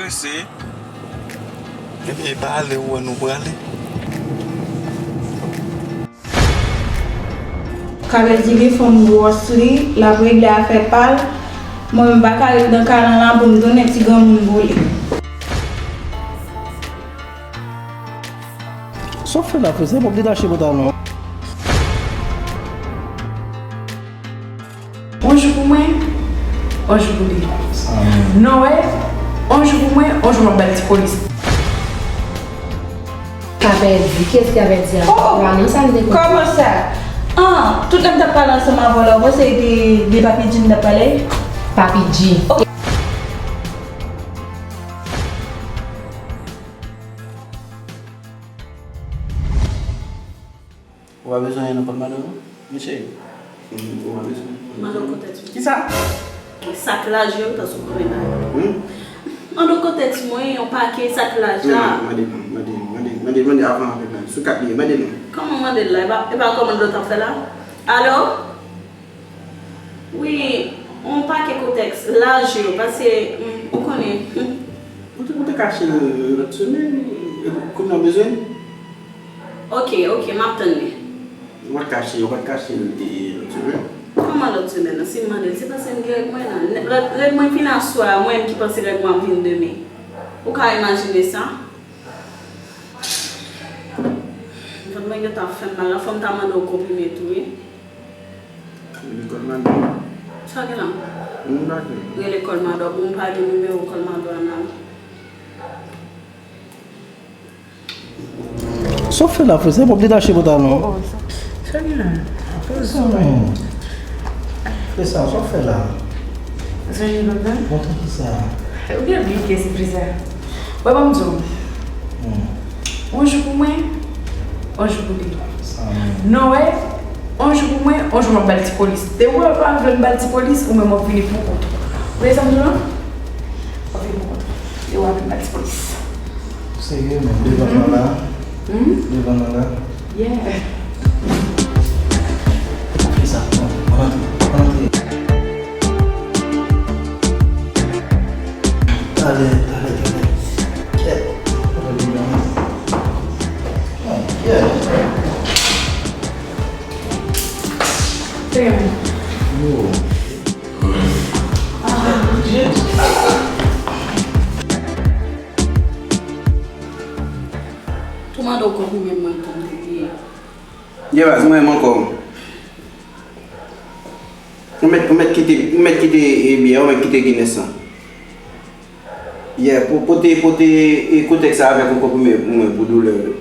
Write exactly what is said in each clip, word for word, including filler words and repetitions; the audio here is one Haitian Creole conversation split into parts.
Se. Ebyen, e pa ale ou wè nou prale. Kabèl di gen fanm gwòs li, l ap regle afè pa l. Mwen menm m pa ka ret nan kalan la pou m tounen ti granmoun pou li. Sa w fè la, frè? Se pa w detache pantalon. On jou pou mwen, on jou pou li. Sa menm. Non, wè, on jou pou mwen, on jou m ap ba l ti polis. Ka pèdi, kiyès ki ka pèdi a? Oh, oh. Wa, non, sa m te konn. Kòman sa? Ah, tout lè m t ap pale ansanm avè w la, ou panse de, de Papi G m t ap pale? Papi G. Oh. Ou pa bezwen anyen nan pòt madanm ou, mesye? Ou pa bezwen. Mande w kote ti. Kisa? Sa k laj yo, tankou kote la. Hmm? Mande w kote ti mwen, yon pake sa k laj la. Non, mande non, mande, mande, mande, mande avan avèk la. Sou kat li ye, mande non. Kòman mande l la? E pa, e pa kòmann lòt ap fè la? Alo? Wi, yon pake kotèks laj yo, paske, mm, ou konnen, mm. Ou te, ou te kache l lòt semèn, e kounye a w bezwen l? Ok, ok, m ap tann li. Ou pa t kache, ou pa t kache l, e, lòt semèn. Kòman lòt semèn nan? Si m mande l, se paske m gen règ mwen nan. Lòt, règ mwen fin aswè a, mwen menm ki panse règ mwen ap vin demen. Ou ka imajine sa? Vant mwen gentan ap fè m mal la, fò m ta mande w konprime tou, wi. Rele Kòlmado. Sa gen la? M pa gen. Rele Kòlmado, bon, m pa gen nimewo Kòlmado a non. Sa w fè la, frè? Se pa w detache pantalon an? Oh, sa, sa gen la. Poze w. Frè sa, sa w fè la? Ou sonje lòt la? Montre kisa? Ou byen bliye ki sipriz la. Wè, ban m di w. Hmm. On jou pou mwen, on jou pou li. Sa menm. Non, wè, on jou pou mwen, on jou m ap ba l ti polis. Depi w pa vle m ba l ti polis, ou menm w ap vini pou kont ou. Ou wè sa m di w lan? W ap vini pou kont ou. Depi w pa vle m ba l ti polis. Serye, menm devan nan la. Hmm? Devan nan la. Yeah. Fè sa. Bon, ann antre, ann antre. Talè, talè, talè. Kèt. Talè, talè. Ah, yeah. Damn. Yo. Ah, Jezi. Tou mande w konprime mwen konprime. Ye baz, mwen menm ankò. Ou mèt, ou mèt kite, ou mèt kite, e, biyè, ou mèt kite Guinness lan. Yeah, po-, pote, pote, e, kotèks sa avèk yon konprime pou mwen pou doulè yo.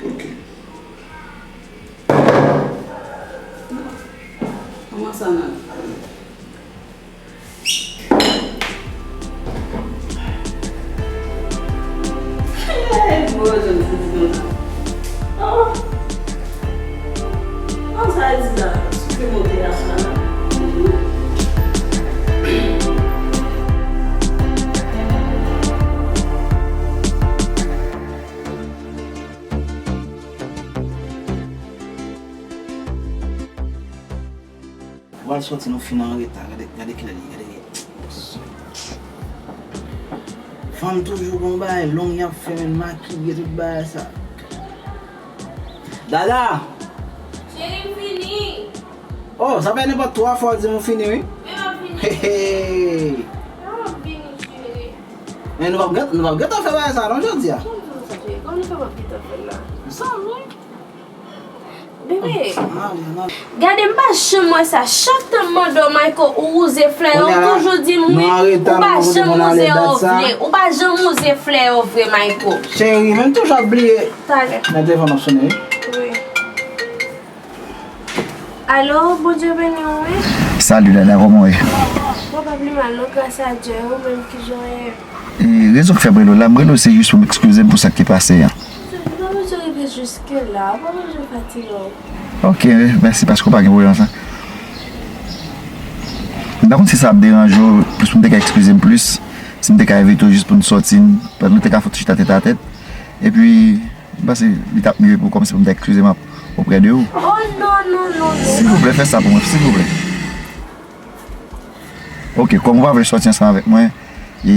Ok. Kòman sa nan? Hey, mwen jwenn sezi konsa. Oh! An sa di la, sou ke monte a sa la. Ou al sòti, nou fin an reta. Gade, gade kilè li ye, gade. Fanm toujou gon bagay long y ap fè, menm makiye tout bagay sa. Dada! Cheri, m fini. Oh, sa fè nenpòt twa fwa w di m ou fini, wi. Men m ap fini. Hey, hey. Sa w ap vini, cheri? Men nou p ap gen, nou p ap gentan fè bagay sa non jodi a. Kòman nou kapab gentan fè l la? Sa vre? Bebe, gade, m pa janm wè sa. Chak tan m mande w, Michael, ou wouze flè yo, ou toujou di m wi. Ou pa janm wouze yo vre. Ou pa janm wouze flè yo vre, Michael. Cheri, men m toujou ap bliye. Talè. Nan telefòn ap sonnen, wi. Wi. Alo, Bondye beni w, wi. Salut, Dada, kòman w ye? Mwen pa pi mal, non, gras a Dye, ou menm, kijan w ye? E, rezon k fè m rele w la, m rele w se jis pou m ekskize m pou sa k te pase a. Ou pa bezwen rive jiske la, ou pa bezwen fatige w. Ok, mèsi paske w pa gen pwoblèm sa. M pa konn si sa ap deranje w plis pou m te ka ekskize m plis, si m te ka envite w jis pou n sòti, n, nou te ka fè yon ti chita tèt a tèt. Epi, m panse li t ap miyo pou kòmanse pou m ta ekskize m oprè de ou. Oh, non, non, non, non. Silvouplè, fè sa pou mwen, silvouplè. Ok, kòm ou pa vle sòti ansanm avèk mwen, E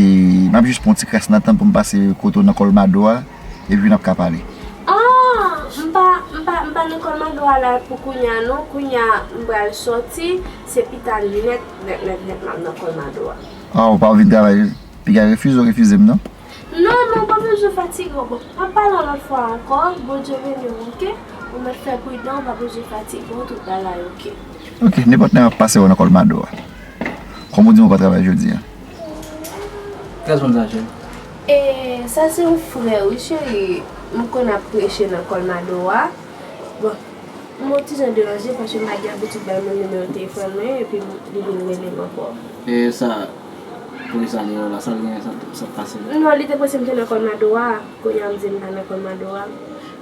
m ap jis pran yon ti kras nan tan pou m pase kote w nan Kòlmado a, epi n ap ka pale. Ah, m pa, m pa, m pa nan Kòlmado a la pou kounye a non. Kounye a m pral sòti, se pita nèt, nèt, nèt, nèt m ap nan Kòlmado a. Ah, ou pa vin travay, piga refize w refize m non? Non, non, pa bezwen fatige w. Bon, m ap pale yon lòt fwa ankò, Bondye beni w, oke? Ou mèt fè pridan, ou pa bezwen fatige w, tout bagay oke. Oke, nenpòt lè m ap pase wè w nan Kòlmado a. Kòm ou di m ou pa travay jodi a. Kiyès moun sa, cheri? E, sa se yon frè, wi, cheri. M konn ap preche nan Kòlmado a. Bon, m yon ti jan deranje paske m pa gen abitid bay moun nimewo telefòn mwen, epi li vin rele m ankò. E sa, polis la deyò la, sa l gen, sa, sa k pase la? Non, li te panse m te nan Kòlmado a, kounye a m di m pa nan Kòlmado a.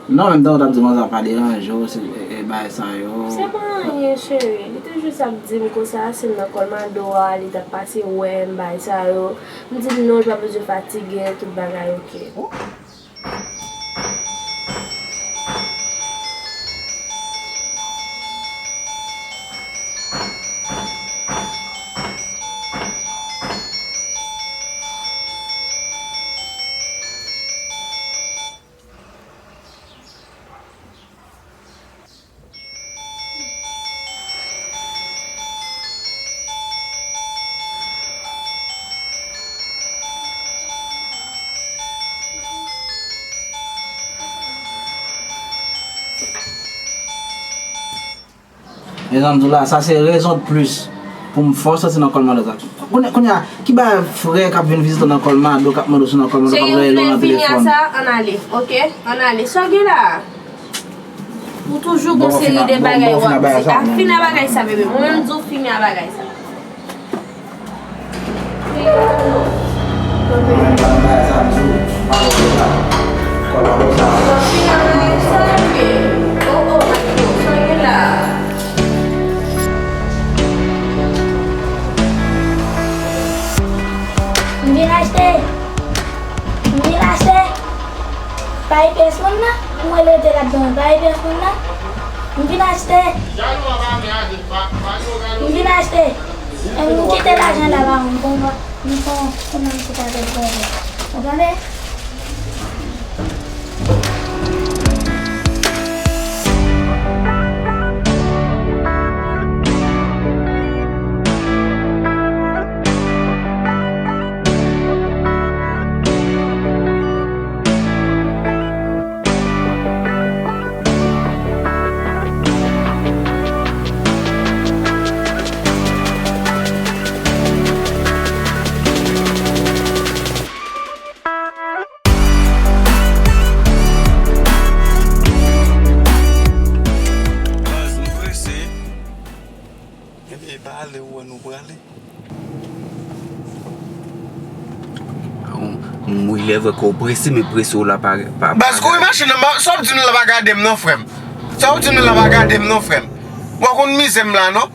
Non, menm tan w t ap di m konsa pa deranje w, se, e, e, bagay sa yo. Se pa anyen, cheri. Li te jis ap di m konsa, si m nan Kòlmado a, li t ap pase wè m, bagay sa yo. M di l non, li pa bezwen fatige, tout bagay oke. E jan m di w la, sa se rezon de plis pou m fè w sòti nan Kòlmado sa. Kounye, kounye a, ki bagay frè k ap vin vizite w nan Kòlmado, k ap mande w si w nan Kòlmado, k ap rele w nan telefòn? Cheri, ou vle vini a sa? Ann ale, oke? Ann ale. Sa w gen la a? Ou toujou gon seri de bagay w ap di. A, fini a bagay sa, bebe. Mwen menm m di w fini a bagay sa. M vin achte. M vin achte. Pa gen pyès moun nan? M wè l rete ladan. Pa gen pyès moun nan? M vin achte. M vin achte. M kite lajan la ba ou. M pran, m pran, m pran yon ti kafè pou ou. Ou tande? Baz, m prese. Ebyen, e pa ale ou wè nou prale. Wi, lè vre ke w prese, men prese w la pa, pa, baz, kouri machin nan, sa w ap di m nan la pa gade m non, frè m. Sa w ap di m nan la pa gade m non, frè m. Ou pa konn mizè m la, non?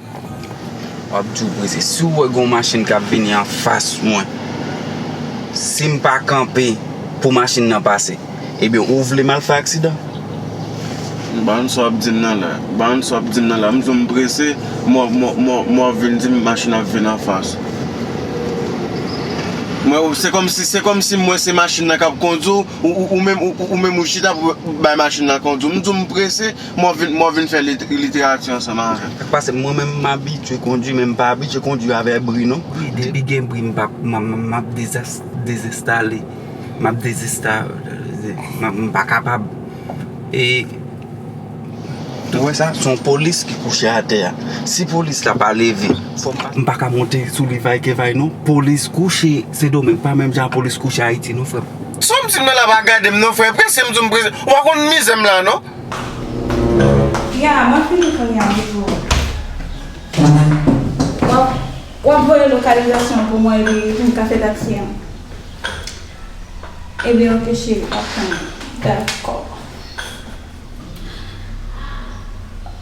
W ap di w prese. Si w wè gen yon machin k ap vini anfas mwen, si m pa kanpe pou machin nan pase, ebyen, ou vle m al fè aksidan? Ban sa w ap di m nan la. Ban sa w ap di m nan la. M di w m prese, m w, m w, m w, m w vin di m machin ap vin anfas. Mwen, se kòmsi, se kòmsi mwen se machin nan k ap kondui w, ou, ou, ou menm, ou, ou menm ou chita pou bay machin nan kondui w. M di w m prese, m w vin, m w vin fè lit-, literati ansanm avè m. Sa k pase, mwen menm m abitye kondui, men m pa abitye kondui avè bri non. Wi, depi gen bri, m p ap, m, m, m ap dezas-, dezenstale. M ap dezesta-, m ap, m pa kapab. E, ou wè sa? Se yon polis ki kouche atè a. Si polis la pa leve, fò m pa, m pa ka monte sou li vay ke vay non. Polis kouche Sendomeng pa menm jan polis kouche Ayiti non, frè m. Sa w ap di m nan la pa gade m non, frè. Prese m di w m prese. Ou pa konn mizè m la non. Ya, mwen fini kounye a, wi, bro. W ap, w ap voye lokalizasyon pou mwen epi pou m ka fè taksi an. Ebyen, oke, cheri, pa pran. Dakò.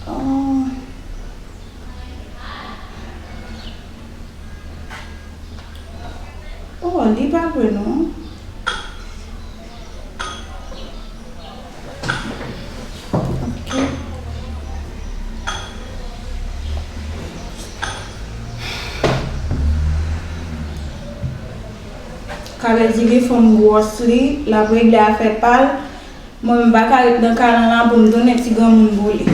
Oh. Oh, li pa vre, non. Ok. Sa vle di gen fanm gwòs li, l ap regle afè pa l. Mwen menm m pa ka ret nan kay lan la pou m tounen ti granmoun pou li.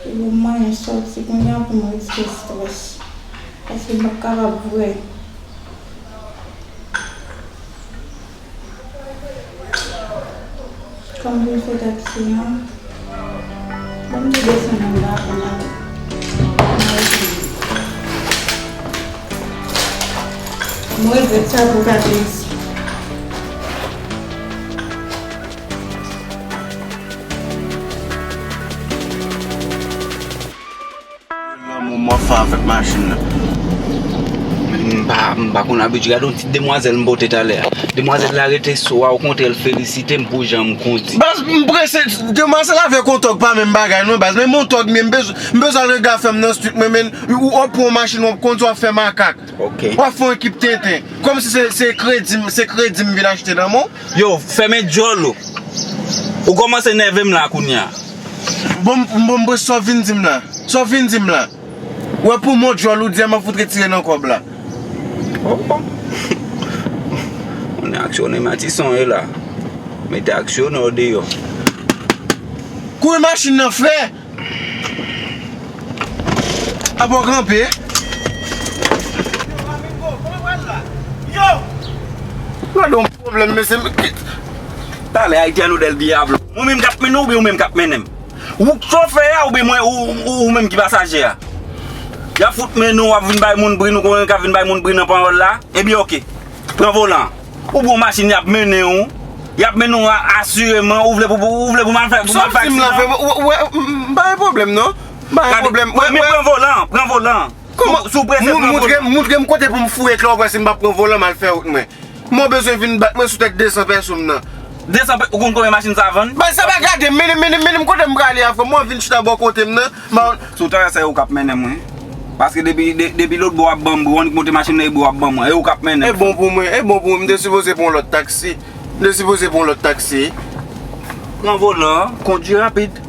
Se pou m manyen sòti kounye a pou m retire estrès. Paske m p ap kapab vre. Kòm vin fè taksi an, ban m te desann anba pou m ale. Mwen regrèt sa pou Patrice. Lanmou m ap fè avèk machin nan. M pa, m pa konn abitye. Gade yon ti demwazèl m pote talè a. Demwazèl la rete sou a, okontrè, l felisite m pou jan m kondi. Baz, m prese, demwazèl avèk yon tòg pa menm bagay non, baz. Men m yon tòg, men m bezwen, m bezwen al regle afè m nan street mwen, men ou, ou pran yon machin, w ap kondi, w ap fè makak. Ok. W ap fè yon ekip tenten. Kòmsi se, se kredi m, se kredi m vin achte nan men w. Yo, fèmen djòl ou. Ou kòmanse nève m la kounye a. Bon, m, bon, m, sa w vin di m la. Sa w vin di m la. Wè pou mwen djòl ou di a, m ap fout retire nan kòb la. Oh, oh. Ou nan aksyonè Matisan ye la. Mete aksyonè w deyò. Kouri machin nan, frè! Apa w kanpe? Yo! Gade yon pwoblèm, mesye. Talè Haitiano del Diablo. Ou menm k ap mennen w oubyen ou menm k ap mennen m? Ou chofè a oubyen mwen, ou, ou, ou menm ki pasaje a? Y ap fout mennen w, w ap vin bay moun bri, nou konnen k ap vin bay moun bri nan panyòl la? Ebyen, oke. Pran volan an. Ou bon machin, y ap mennen w. Y ap mennen w a-, asireman. Ou vle pou, ou vle pou m al fè, pou m al fè aksidan? Sa w di m la, frè, ou, ou, m, m pa gen pwoblèm, non. M pa gen pwoblèm. Wè, men pran volan an, pran volan an. Kòman? Si w prese, pran volan. Moutre m, moutre m kote pou m foure klè w, si m pa pran volan, m al fè wout mwen. Mwen bezwen vin bat mwen sou tèt de san pèso m nan. De san pè-, ou konn konbyen machin sa vann? Bay sa pa gade, mennen, mennen, mennen m kote m prale a, frè. Mwen vin chita bò kote m nan. Si w travèse, e ou k ap mennen mwen. Paske depi, de-, depi lòt bò w ap ban m bri, w annik monte machin nan, e bri w ap ban mwen. E ou k ap mennen m. E bon pou mwen, e bon pou mwen. M te sipoze pran yon lòt taksi. M te sipoze pran yon lòt taksi. Pran volan an, kondui rapid.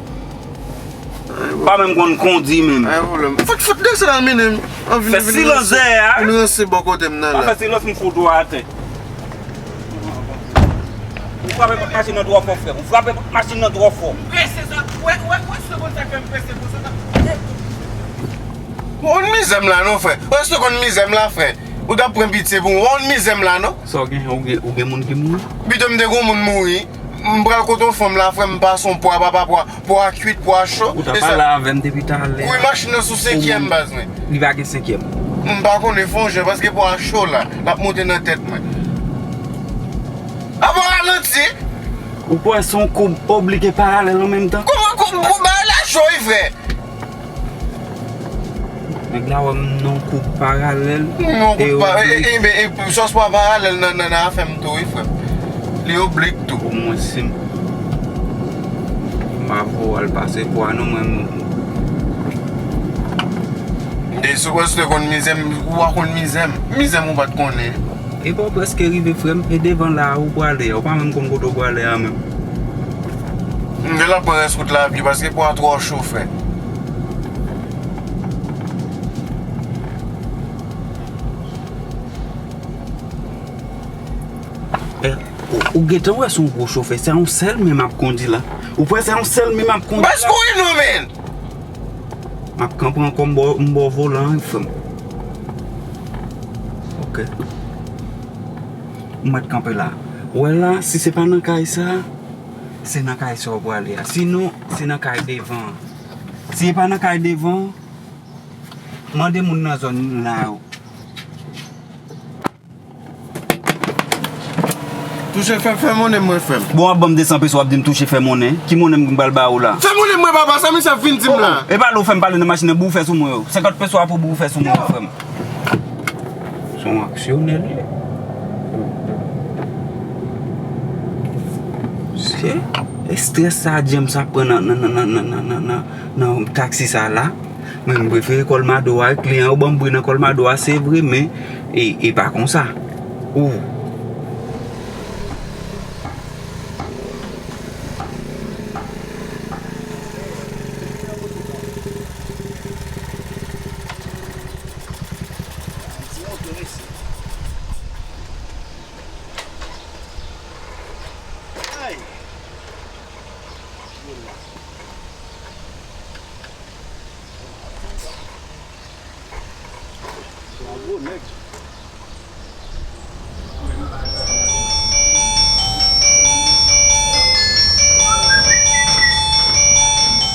Pa menm konn kondi menm. Ay, pwoblèm. Fout, fout desann al mennen m. Anvi fè silans dèyè a. Vin ranse bò kote m nan la. Pa fè silans, m fout ou atè. Ou frape kont machin nan twò fò, frè m. Ou frape kont machin nan twò fò. Prese sa. Wè, wè, wè, se konn sa k fè m prese konsa. Ou konn mizè m la non, frè. Wè, se konn mizè m la, frè. Ou t ap pran pitye pou mwen. Ou konn mizè m la non. Sa w gen, ou gen, ou gen moun ki mouri? Pito m te gon moun mouri. M pral kote yon fanm la, frè m, pase yon pwa, papa, pwa, pwa kwit, pwa cho. Ou t ap pale avè m depi talè a. Wi, machin nan sou senkyèm, baz mwen. Li pa gen senkyèm. M pa konnen, fè yon jan, paske pwa cho la, l ap monte nan tèt mwen. Apa w ralanti? Ou kwè se yon koub oblike paralèl an menm tan? Kòman koub, koub bagay la cho wi, frè? Nèg la wè m nan yon koub paralèl. Non, koub pa, e, e, e, e, sòs pa paralèl nan, nan, nan afè m tou, wi, frè m. Li oblik tou. Omwen si m, m pa voye w al pase pwa non, mwen. E sou wè si w te konn mizè m, ou pa konn mizè m. Mizè m ou pa t konnen. Epa w prèske rive, frè m, e devan la a ou prale a, ou pa menm konn kote w prale a menm. M vle l ap pran rès wout la pi, paske pwa twò cho, frè. Eh, ou, ou gentan wè se yon gwo chofè, se yon sèl men m ap kondi la. Ou kwè se yon sèl men m ap kondi la? Baz, kouri non, men! M ap kanpe ankò, m ba w, m ba w volan an, frè m. Ok. M mèt kanpe la. Ou wè la, si se pa nan kay sa, se nan kay sa w prale a. Sinon, se nan kay devan an. Si se pa nan kay devan an, mande moun nan zòn la yo. Touche fè, fè monnen mwen, frè m. Bon, w ap ban m de san peso, w ap di m touche fè monnen. Ki monnen m pral ba ou la? Fè monnen mwen, papa, sa misye ap vin di m la. E pa lè w fè m pale nan machin nan, bri w fè sou mwen yo. Senkant peso a pou bri w fè sou mwen yo, frè m. Se yon aksyonè l ye. Se estrès sa James ap pran nan, nan, nan taksi sa la. Mwen, m prefere Colmado a, kliyan yo ban m bri nan Colmado a, se vre, men e, e pa konsa. Ou.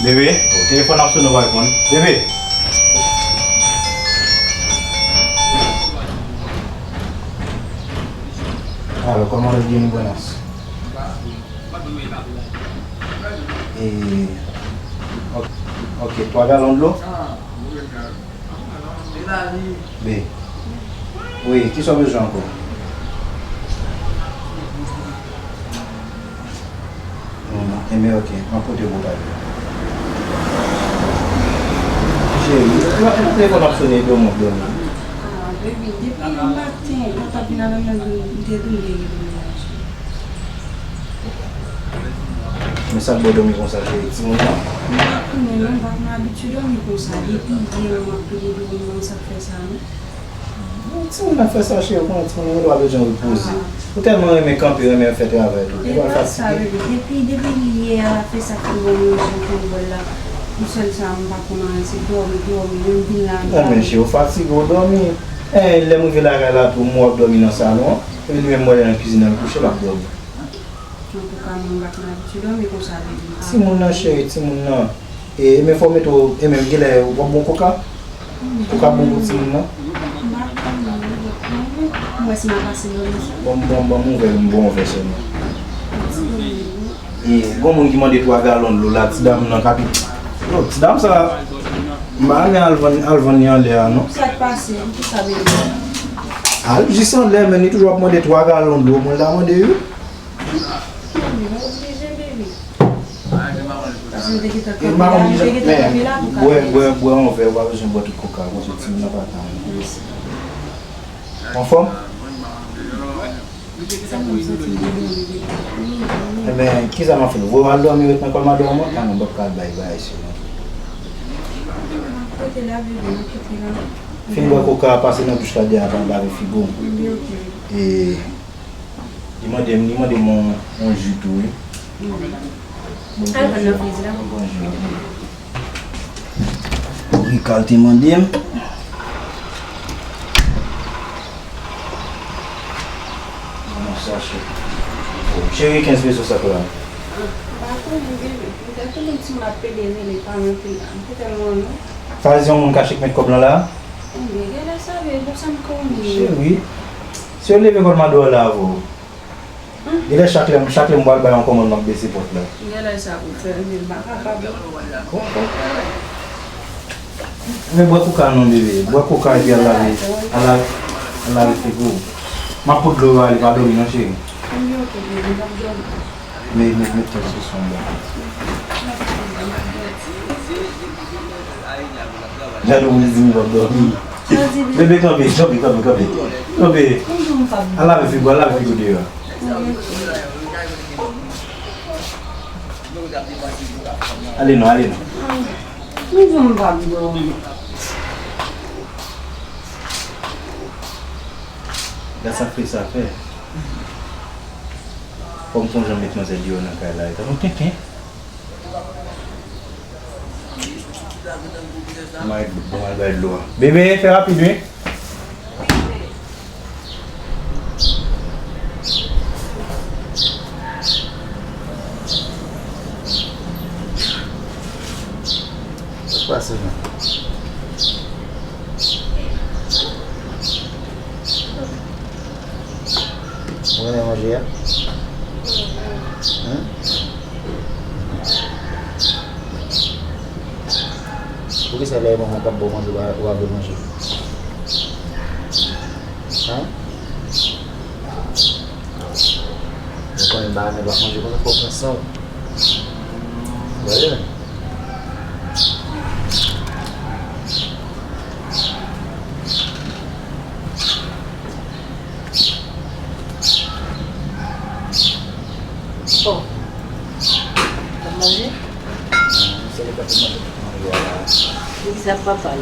Bebe, telefòn ap sone, w pa reponn. Bebe! Alo, kòman w ye, Buenas? E, ok, ok, twa galon dlo? Be. Wi, kisa w bezwen ankò? Enben, ok, m ap pote pou w pale. Cheri, telefòn ap sone, dòmi, dòmi. Ah, baby, depi maten, lè w t ap vin avè m nan, m te di w m te rele w. Men sa k ba w dòmi konsa, cheri? Timoun nan? M pa konnen non, m pa konn abitye dòmi konsa. Depi yè m ap rele dòmi nan, sa k fè sa non. Timoun nan fè sa, cheri, ou konnen timoun nan gen dwa bezwen repoze. Ou tèlman renmen kanpe, renmen fè travay tou. Ou pral fatige. Depi, depi yè a, l ap fè sa k pou mwen, manje pou l bwè la. Pou sèl sa, m pa konn anyen, se dòmi, dòmi, menm vin la, m... Anben, cheri, ou fatige, ou dòmi. Eh, lè m rive lakay la tou, m wè w ap dòmi nan salon an. Epi li menm, m wè l nan kizin nan, l kouche, l ap dòmi. Antouka, mwen m pa konn abitye dòmi konsa, baby. Timoun nan, cheri, timoun nan. E, men fò w mete w, e menm genlè w ap bon koka? Koka bon pou timoun nan? M pa konn, m wè si m a pase dòmi sa. Bon, bon, bon, m ouvè, m bon ouvè sèlman. E, gon moun ki mande twa galon dlo la, ti dam nan k ap, yo, ti dam sa, m pa renmen al vann, al vann li anlè a, non. Sa k pase? Poukisa, baby? Al jis anlè, men li toujou ap mande twa galon dlo, mwen ta mande wi. Mwen oblije, baby. Paske m te gentan kanpe la, m te gentan kanpe la pou bwè, bwè, bwè yon vè, ou pa bezwen bwè tout koka, bon, se timoun nan pa tann. Anfòm? Sa m santi m te dòmi, baby. Enben, kisa m ap fè? Voye w al dòmi, ret nan kò madanm ou? An non, m p ap ka al bay bagay sou non. M ap rete la, baby, m ap rete la. Fin bwè koka, pase nan douch la deja, pa lave figo w. Li mande m, li mande m yon, yon ji tou, wi. Bon, al pran nan friz la. Bon, ji. Rika te mande m. Bon, sa, cheri. Cheri, kenz peso sak la. Ah, m pa konnen, bebe. M te tande yon timoun ap pede rele pa m anpil la. M te tèlman non. Sa vle di yon moun kache k met kòb lan la? Enben, genlè sa vle, bon, sa m konnen. Cheri, si yo leve kòl madanm la avè w. Genlè chak lè, chak lè m pral bay yon kòmand, m ap bese pòt la. Genlè sa pou fè, men m pa kapab. Bon, bon. Men bwè koka non, bebe. Bwè koka epi al lave, al lave, al lave figo w. M ap pot dlo ba li, pa dòmi non, cheri. Enben, ok, bebe, m ap dòmi. Men, men, met tèt sou son bò. Gade w, li di m w ap dòmi. Bebe, kanpe, kanpe, kanpe, kanpe. Kanpe. Al lave figo, al lave figo deyò. Ale non, ale non. Mwen di w m p ap dòmi. Gad sa k fè sa fè. Fò m sonje met manzè deyò nan kay la, e tankou tenten. Bon, al bay dlo a. Bebe, fè rapid, wi. Sa k pase, menm? Ou renmen manje a? Hen? Poukisa lè manman k ap ba w manje, ou pa, ou pa vle manje? Hen? Ou konnen m pa renmen lòt manje konsa, fò w pran san w. Tande, men. Bon. W ap manje? Se li k ap manje tout manje a la. Li di sa papa l.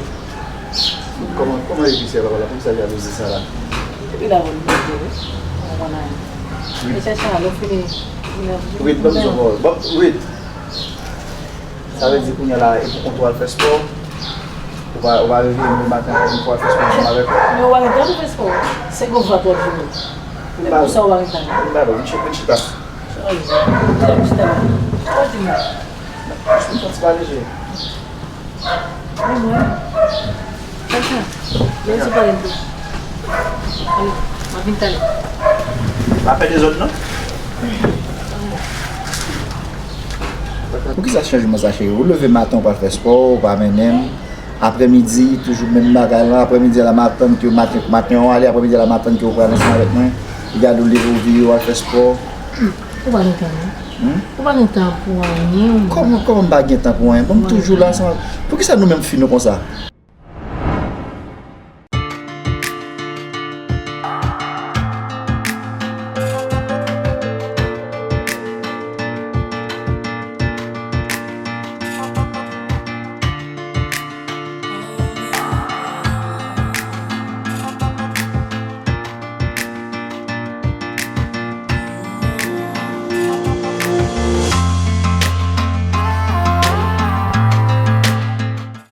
Kòman, kòman li di sa papa la? Poukisa jalouzi sa la? Epi la vòl manje, wi. Ou konn anyen. Wi. E chèche a, lè w fini. Rit, ban m di w pawòl. Bon, Rit. Sa vle di kounye a la, e pou kont ou al fè spò? Ou pa, ou pa reveye m lematen ankò pou w al fè spò ansanm avèk mwen? Men ou pa gen tan pou fè spò. Se gwo vant w ap vini. Men pou sa ou pa gen tan. M pa wè, vin chita, vin chita. Chita, chita la. Ou di m. Jis m fè yon ti pale je. Mwen, mwen. Kaka. Mwen se pale tou. Ale, m ap vin talè. Pa pè dezòd non. Poukisa chanjman sa cheri? Ou leve maten ou pral fè spò, ou pa mennen m. Aprèmidi, toujou menm bagay lan. Aprèmidi a la m ap tann ke maten, maten an ale, aprèmidi a la m ap tann ke ou pral ansanm avèk mwen. Li gade ou leve ou vire ou al fè spò. Ou pa gen tan non. Hmm? Ou pa gen tan pou anyen. Kòman, kòman m pa gen tan pou anyen? Bon, m toujou la ansanm avèk. Poukisa nou menm fi nou konsa?